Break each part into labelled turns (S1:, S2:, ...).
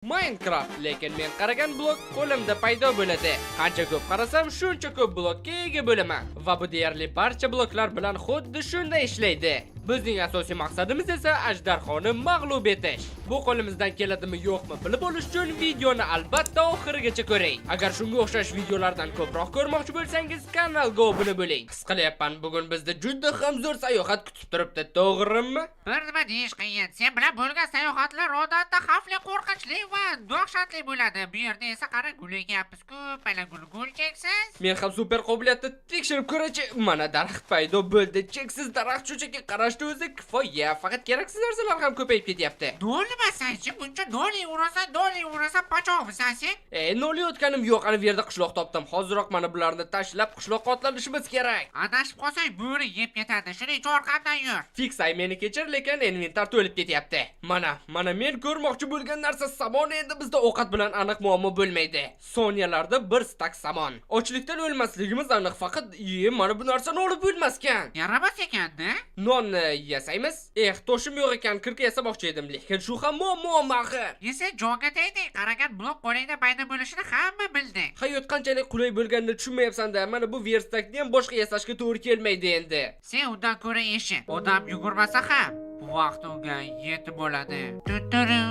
S1: Minecraft, lekin men qaragan blok qo'limda paydo bo'ladi. Qancha ko'p qarasam, shuncha ko'p blokka ega bo'laman. Va bu deyarli barcha bloklar bilan xuddi shunday ishlaydi. Bizning asosiy maqsadimiz esa ajdarhoni mag'lub etish. Bu qo'limizdan keladimi yo'qmi bilib olish uchun videoni albatta oxirigacha ko'ring. Agar shunga o'xshash videolardan ko'proq ko'rmoqchi bo'lsangiz, kanalga obuna bo'ling. His qilyapman, bugun bizni juda ham zo'r sayohat kutib turibdi, to'g'rimi?
S2: Bir nima deyish qiyin. Sen bilan bo'lgan sayohatlar odatda xavfli, qo'rqinchli va dahshatli bo'ladi. Bu yerda esa qara, gul ekyapmiz-ku, mana gul gul cheksiz.
S1: Men ham super qobiliyatni tekshirib ko'rachi. Mana daraxt paydo bo'ldi. Cheksiz daraxt shunchaki qarashni o'zi kifoya. Faqat keraksiz narsalar ham ko'payib ketyapti.
S2: Nol nimasan-chi? Buncha nol urasan, nol urasan, pachoqmisan sen?
S1: Nolayotganim yo'q. Ana bu yerda qishloq topdim. Hoziroq mana bularni tashlab qishloqqa otlanishimiz kerak.
S2: Adashib qolsang bo'ri yeb ketadi. Shuning uchun orqamdan yur.
S1: Fiksay, meni kechir, lekin inventar to'lib ketyapti. Mana men ko'rmoqchi bo'lgan narsa somon. Endi bizda ovqat bilan aniq muammo bo'lmaydi. Soniyalarda bir stak somon. Ochlikdan o'lmasligimiz aniq, faqat mana bu narsani olib bo'lmaskan.
S2: Yaramas ekan-da.
S1: Nonni yasaymiz. Eh, toshim yo'q ekan, kirka yasamoqchi edim, lekin shu ham muammo axir.
S2: Esa jonga tegding. Qaragan blok qo'lingda paydo bo'lishini hamma bildi.
S1: Hayot qanchalik qulay bo'lganini tushunmayapsan-da. Mana bu verstakni ham boshqa yasashga to'g'ri kelmaydi endi.
S2: Sen undan ko'ra eshit. Odam yugurmasa ham bu vaqt unga yetib bo'ladi. Tutturu.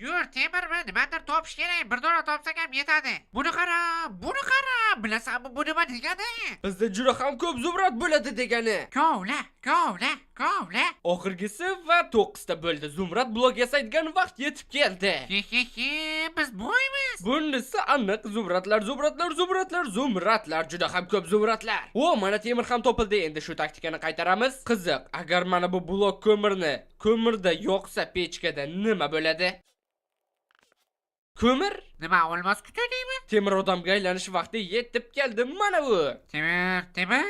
S2: Yur, temirmi nimadir topish kerak. Bir dona topsak ham yetadi. Buni qara, buni qara. Bilasanmi bu nima degani?
S1: Bizda juda ham ko'p zumrad bo'ladi degani.
S2: Kovla, kovla, kovla.
S1: Oxirgisi va 9 ta bo'ldi. Zumrad blok yasaydigan vaqt yetib keldi.
S2: He he he, biz boymiz.
S1: Bunisi aniq zumradlar, zumradlar, zumradlar, zumradlar, juda ham ko'p zumradlar. O, mana temir ham topildi. Endi shu taktikani qaytaramiz. Qiziq, agar mana bu blok ko'mirni ko'mirda yoqsa pechkada nima bo'ladi? Ko'mir?
S2: Nima, olmos kutadingmi?
S1: Temir odamga aylanish vaqti yetib keldi. Mana bu.
S2: Temir, temir.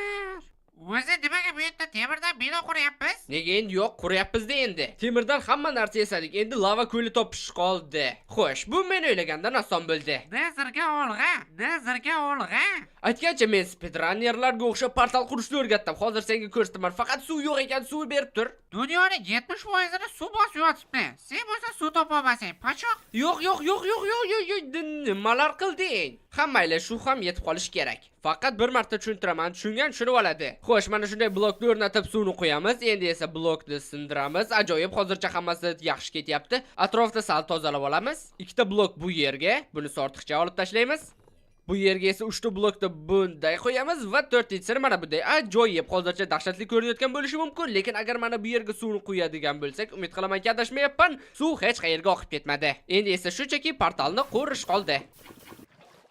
S2: O'zi nimaga bu yerda temirdan bino quryapmiz?
S1: Nega endi yo'q, quryapmiz-da endi. Temirdan hamma narsa yasadik. Endi lava ko'li topish qoldi. Xo'sh, bu men o'ylagandan oson bo'ldi.
S2: Nazarga olg'a, nazarga olg'a.
S1: Aytgancha, men speedrunnerlarga o'xshab portal qurishni o'rgatdim. Hozir senga ko'rsataman. Faqat suv yo'q ekan, suv berib tur.
S2: Dunyoning 70%ini suv bosib yotibdi. Sen bo'lsa suv topolmasang, pachoq.
S1: Yo'q, yo'q, yo'q, yo'q, yo'q, yo'q, yo'q, nimalar qilding? Ha, mayli, shu ham yetib qolishi kerak. Faqat bir marta tushuntiraman, tushungan tushunib oladi. Xo'sh, mana shunday blokni o'rnatib suvni qo'yamiz. Endi esa blokni sindiramiz. Ajoyib, hozircha hammasi yaxshi ketyapti. Atrofni sal tozalab olamiz. Ikkita blok bu yerga, buni ortiqcha olib tashlaymiz. Bu yerga esa 3 ta blokni bunday qo'yamiz va 4-chisini mana bunday. Ajoyib, hozircha dahshatli ko'rinayotgan bo'lishi mumkin, lekin agar mana bu yerga suvni quyadigan bo'lsak, umid qilamanki adashmayapman, suv hech qayerga oqib ketmadi. Endi esa shunchaki portalni qurish qoldi.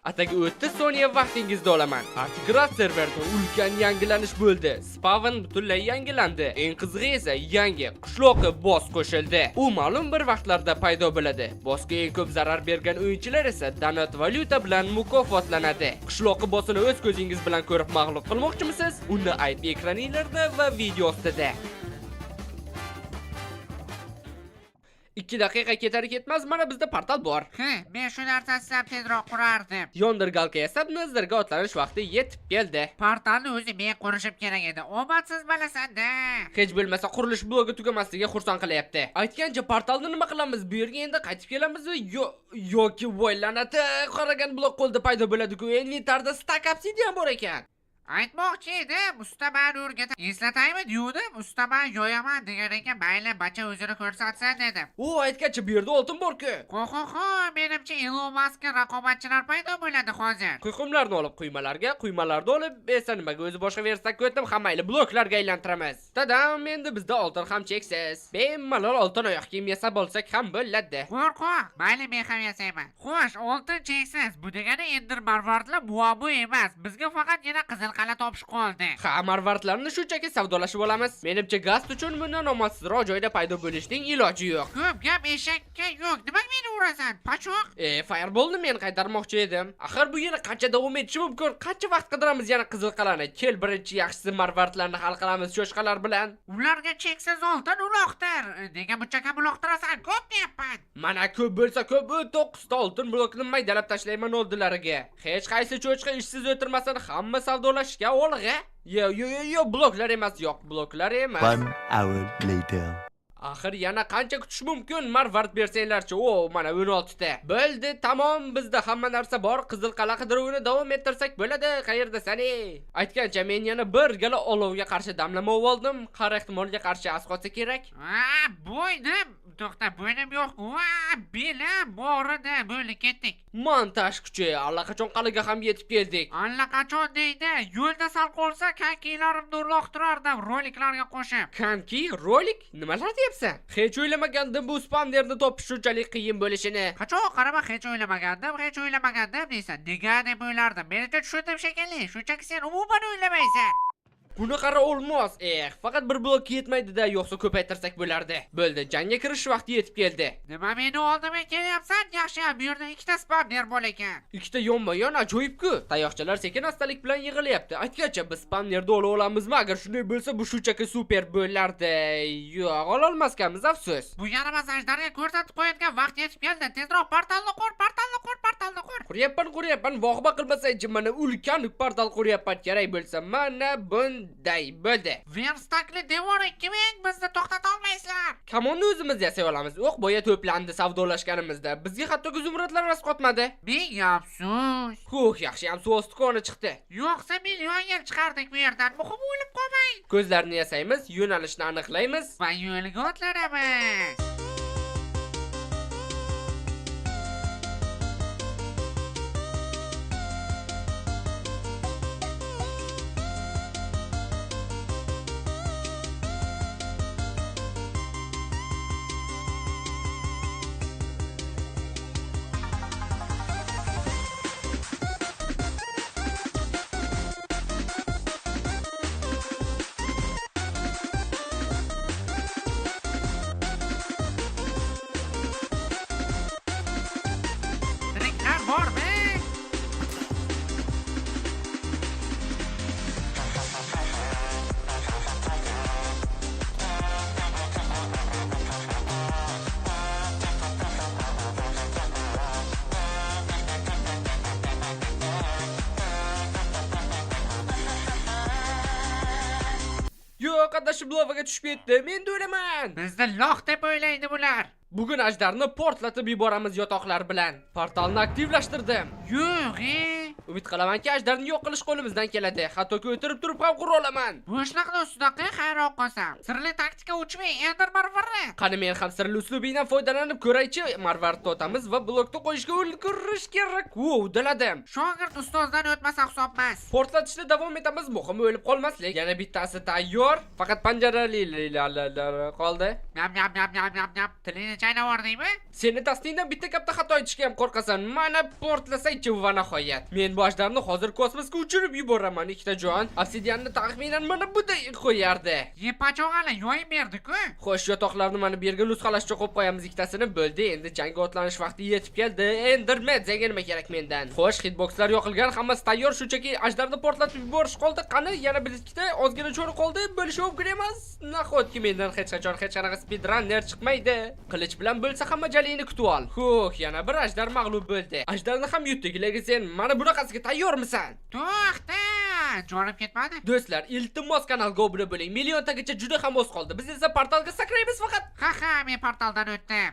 S1: Atigi 30 soniya vaqtingizni olaman. Articraft serverida ulkan yangilanish bo'ldi. Spawn butunlay yangilandi. Eng qizig'i esa yangi qishloqi boss qo'shildi. U ma'lum bir vaqtlarda paydo bo'ladi. Bossga eng ko'p zarar bergan o'yinchilar esa donat valyuta bilan mukofotlanadi. Qishloqi bossini o'z ko'zingiz bilan ko'rib mag'lub qilmoqchimisiz? Unda IP ekraningizda va video ostida. 2 daqiqa ketar ketmaz mana bizda portal bor.
S2: He, men shu narsani ham tezroq qurardim.
S1: Yondirgalka yasab Netherga otlanish vaqti yetib keldi.
S2: Portalni o'zi men qurishim kerak edi. Omadsiz bolasan-da.
S1: Hech bo'lmasa qurilish blogi tugamasligiga xursand qilyapti. Aytgancha, portalni nima qilamiz? Bu yerga endi qaytib kelamizmi? Yoki voy la'nati, qaragan blok qo'lda paydo bo'ladi-ku. Inventarda stack obsidian bor ekan.
S2: Aytmoqchi edim, usta meni o'rgata. Eslataymi deyuvdim, usta men yoyaman degan ekan, mayli bacha o'zini ko'rsatsin dedim.
S1: O, aytgancha bu yerda oltin bor-ku.
S2: Qo, qo, qo, menimcha Elon Muskga raqobatchilar paydo bo'ladi hozir.
S1: Quyqumlarni olib quymalarga, quymalarni olib esa nimaga o'zi boshqa versakka o'tdim, ha mayli bloklarga aylantiramiz. Tadam, endi bizda oltin ham cheksiz. Bemalol oltin oyoq kiyim yasab olsak ham bo'ladi.
S2: Qo'rqoq, mayli men ham yasayman. Xo'sh, oltin cheksiz. Bu degani Ender marvaridlar muammo emas. Bizga faqatgina qizil qal'a topish qoldi.
S1: Ha, marvaridlarni shunchaki savdolashib olamiz. Menimcha gast uchun bundan omadsizroq joyda paydo bo'lishning iloji yo'q.
S2: Ko'p gap eshakka yo'q. Nimaga meni urasan, pachoq?
S1: Fireballni men qaytarmoqchi edim. Axir bu yana qancha davom etishi mumkin? Qancha vaqt qidiramiz yana qizil qal'ani? Kel, birinchi yaxshisi marvaridlarni hal qilamiz cho'chqalar bilan.
S2: Ularga cheksiz oltin uloqtir. Nega buncha kam uloqtirasan? Ko'p deyapman.
S1: Mana ko'p bo'lsa ko'p, u 9 ta oltin blokni maydalab tashlayman oldilariga. Hech qaysi cho'chqa ishsiz o'tirmasin, hamma savdolashishga olg'a. Yo, yo, yo, yo, bloklar emas, yo'q, bloklar emas.
S3: 1 hour later.
S1: Axir yana qancha kutish mumkin? Marvarid bersanglarchi. O, mana 16 ta. Bo'ldi, tamom, bizda hamma narsa bor. Qizil qal'a qidiruvini davom ettirsak bo'ladi. Qayerdasan ey? Aytgancha men yana bir gala olovga qarshi damlama oldim. Har ehtimolga qarshi asqotsa kerak.
S2: A, bo'ynim, to'xta, bo'ynim yo'q. Va, belim og'ridi. Bo'ldi, ketdik.
S1: Montaj kuchi, allaqachon qal'aga ham yetib keldik.
S2: Allaqachon deydi. Yo'lda sal qolsa konkilarimni uloqtirardim roliklarga qo'shib.
S1: Konki, rolik? Nimalar deyapsan? Hech o'ylamagandim bu spamnerni topish shunchalik qiyin bo'lishini.
S2: Qachon qarama, hech o'ylamagandim, hech o'ylamagandim deysan. Nega deb o'ylardim. Menimcha tushundim shekilli. Shunchaki sen umuman o'ylamaysan.
S1: Buni qara olmos. Eh, faqat bir blok yetmaydi-da, yo'qsa ko'paytirsak bo'lardi. Bo'ldi, jangga kirish vaqti yetib keldi.
S2: Nima meni oldimga kelyapsan? Yaxshi, bu yerda ikkita spamner bor ekan.
S1: Ikkita yonma-yon ajoyib-ku. Tayoqchalar sekin astalik bilan yig'ilyapti. Aytgancha biz spamnerni ola olamizmi? Agar shunday bo'lsa, bu shunchaki super bo'lardi. Yo'q, ola olmaskanmiz, afsus.
S2: Bu yaramas ajdarga ko'rsatib qo'yadigan vaqt yetib keldi. Tezroq portalni qur, portalni qur, portalni qur.
S1: Quryapman, quryapman. Vog'ba qilmasaychi, mana ulkan portal quryapman. Kerak bo'lsa, mana bunday bo'ldi.
S2: Verstakli devor 2000, bizni to'xtata olmaysizlar.
S1: Kamonni o'zimiz yasay olamiz. O'q boya to'plandi savdolashganimizda. Bizga hattoki zumradlar rost qotmadi.
S2: Ming afsus.
S1: Huh, yaxshi ham suv osti koni chiqdi.
S2: Yo'qsa million yil chiqardik bu yerdan. Muhim o'lib qolmang.
S1: Ko'zlarni yasaymiz, yo'nalishni aniqlaymiz
S2: va yo'lga otlanamiz. Tiriklar bormi?
S1: Yo'q, adashib lavaga tushib ketdim. Endi o'laman.
S2: Bizni lox deb o'ylaydi bular.
S1: Bugun ajdarni portlatib yuboramiz yotoqlar bilan. Portalni aktivlashtirdim.
S2: Yo'q, e.
S1: Umid qilamanki, ajdarni yo'q qilish qo'limizdan keladi. Hattoki o'tirib turib ham qura olaman.
S2: Bo'shliqni ustida hayron qolsam. Sirli taktika uchmay, Ender marvarid.
S1: Qani men ham sirli uslubingdan foydalanib ko'raychi. Marvaridni otamiz va blokni qo'yishga ulgurish kerak. Wow, udaladim.
S2: Shogird ustozdan o'tmasa hisob emas.
S1: Portlatishni davom etamiz, muhimi o'lib qolmaslik. Yana bittasi tayyor. Faqat panjarali qoldi.
S2: Nyam nyam nyam nyam nyam nyam. Tilingni chaynab yubordingmi?
S1: Seni tasdingdan bitta katta xato aytishga ham qo'rqasan. Mana portlasaychi va nihoyat. Men bu ajdarni hozir kosmosga uchirib yuboraman ikkita jon. Obsidianni taxminan mana bunday qo'yardi.
S2: Yepachog'ali yoyib berdi-ku.
S1: Xo'sh, yotoqlarni mana bu yerga nusxalashcha qo'yib qo'yamiz ikkitasini. Bo'ldi, endi jangga otlanish vaqti yetib keldi. Enderman, senga nima kerak mendan? Xo'sh, hitboxlar yoqilgan, hammasi tayyor, shunchaki ajdarni portlatib yuborish qoldi. Qani, yana bir ikkita ozgina cho'ri qoldi. Bo'lishi mumkin emas. Nahotki mendan hech qachon hech qanaqa speedrunner chiqmaydi. Qilich bilan bo'lsa hamma jalingni kutib ol. Huh, yana bir ajdar mag'lub bo'ldi. Ajdarni ham yutdik, lekin sen mana bunaqasiga tayyormisan?
S2: To'xta, jonim ketmadi.
S1: Do'stlar, iltimos kanalga obuna bo'ling. Milliontagacha juda ham oz qoldi. Biz esa portalga sakraymiz faqat.
S2: Ha ha, men portaldan o'tdim.